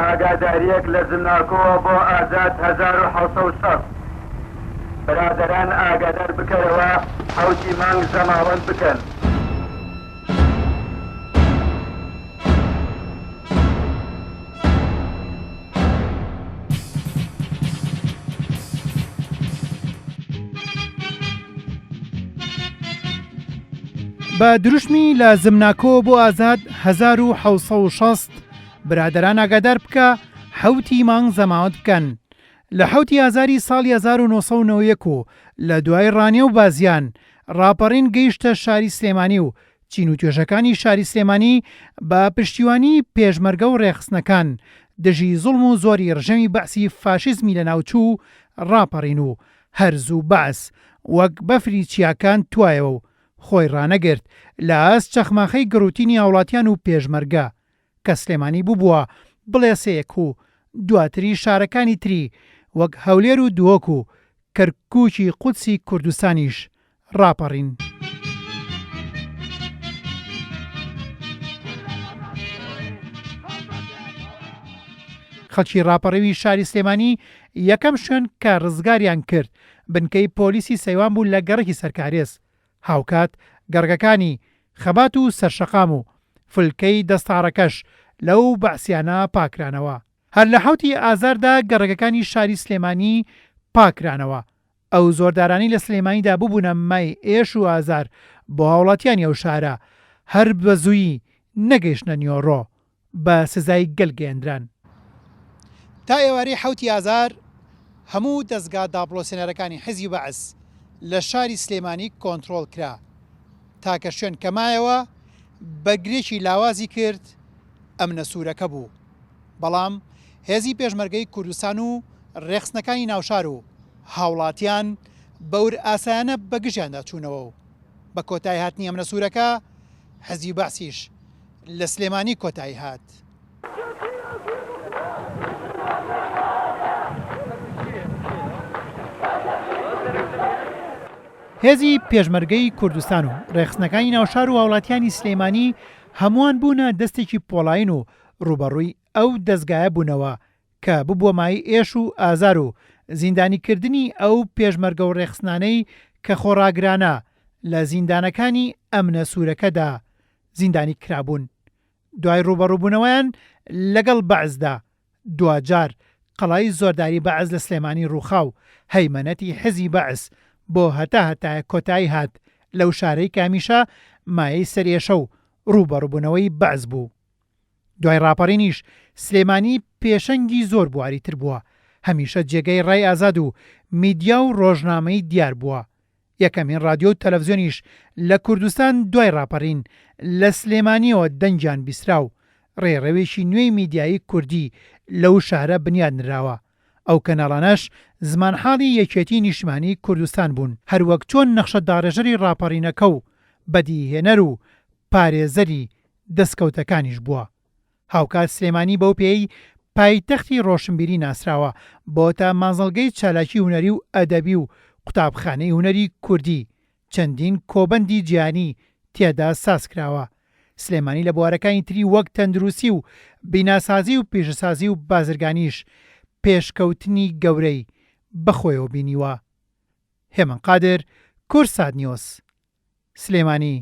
ئاگاداریەک لە زمناکۆوە بۆ ئازاد 1760. برادەران ئاگادار بکەرەوە حەوتی مانگ زەماوەند بکەن. بە دروشمی لە زمناکۆ بۆ ئازاد 1760 برادەران ئاگادار بکە حەوتی مانگ زەماوەند بکەن لە حەوتی ئازاری ساڵی 1991 و لە دوای ڕانیە و بازیان ڕاپەڕین گەیشتە شاری سلێمانی و چین و توێژەکانی شاری سلێمانی بە پشتیوانی پێشمەرگە و ڕێکخستنەکان دژی زوڵم و زۆری ڕژێمی بەعسی فاشیزمی لەناوچوو ڕاپەڕین و هەر زوو بەعس وەک بەفری چیاکان توایەوە و خۆی ڕانەگرت لە ئاست چەخماخەی گڕوتینی هاوڵاتیان و پێشمەرگە کە سلێمانی بووبووە بڵێسەیەک و دواتریش شارەکانی تری وەک هەولێر و دهۆک و کەرکوکی قودسی کوردستانیش ڕاپەڕین. خەڵکی ڕاپەڕیوی شاری سلێمانی یەکەم شوێن کە ڕزگاریان کرد بنکەی پۆلیسی سەیوان بوو لە گەڕەکی سەرکارێز، هاوکات گەڕەکەکانی خەبات و سەرشەقام و فلکەی دەستاڕەکەش لەو بەعسیانە پاکرانەوە. هەر لە حەوتی ئازاردا گەڕەکەکانی شاری سلێمانی پاکرانەوە، ئەو زۆردارانەی لە سلێمانیدا ببوونە مای ئێش و ئازار بۆ هاوڵاتیانی ئەو شارە، هەر بە زوویی نەگەیشتنە نیۆڕۆ، بە سزای گەل گەیەندران. تا ئێوارەی حەوتی ئازار هەموو دەزگا داپڵۆسێنەرەکانی حیزبی بەعس لە شاری سلێمانی کۆنترۆڵ کرا، تاکە شوێن کە مایەوە بەرگرێکی لاوازی کرد ئەمنە سوورەکە بوو، بەڵام هێزی پێشمەرگەی کوردستان و رێکخستنەکانی ناوشار و هاوڵاتیان بەورئاسایانە بەگژیاندا چوونەوە و بە کۆتایی هاتنی ئەمنە سوورەکە حزبی بەعسیش لە سلێمانی کۆتایی هات. هێزی پێشمەرگەی کوردستان و رێکخستنەکانی ناوشار و هاوڵاتیانی سلێمانی هەمووان بوونە دەستێکی پۆڵاین و رووبەڕووی ئەو دەزگایە بوونەوە کە ببووە مایەی ئێش و ئازار و زیندانیکردنی ئەو پێشمەرگە و ڕێکخستنانەی کە خۆڕاگرانە لە زیندانەکانی ئەمنە سوورەکەدا زیندانی کرابوون دوای ڕووبەڕووبوونەوەیان لەگەڵ بەعسدا دواجار قەڵای زۆرداری بەعس لە سلێمانی ڕووخا و هەیمەنەتی حزی بەعس بۆ هەتا هەتایە کۆتایی هات لەو شارەی کە هەمیشە مایەی سەرئێشە و ڕووبەڕووبوونەوەی بەعس بوو. دوای ڕاپەڕینیش سلێمانی پێشەنگی زۆر بواری تر بووە، هەمیشە جێگەی ڕای ئازاد و میدیا و ڕۆژنامەی دیار بووە. یەکەمین ڕادیۆ و تەلەفزیۆنیش لە کوردستان دوای ڕاپەڕین لە سلێمانییەوە دەنگیان بیسترا و ڕێڕەوێکی نوێی میدیایی کوردی لەو شارە بنیاد نراوە. ئەو کەناڵانەش زمانحاڵی یەکێتی نیشتمانی کوردستان بوون، هەروەک چۆن نەخشەداڕێژەری ڕاپەڕینەکە و بەدیهێنەر و پارێزەری دەسکەوتەکانیش بووە. هاوکات سلێمانی بەو پێیەی پایتەختی ڕۆشنبیری ناسراوە، بۆتە مانزڵگەی چالاکی هونەری و ئەدەبی و قوتابخانەی هونەری کوردی، چەندین کۆبەندی جیهانی تێدا سازکراوە. سلێمانی لە بوارەکانی تری وەک تەندروستی و بیناسازی و پیشەسازی و بازرگانیش پێشکەوتنی گەورەی بەخۆیەوە بینیوە. هێمن قادر، کوردسات نیوز، سلێمانی.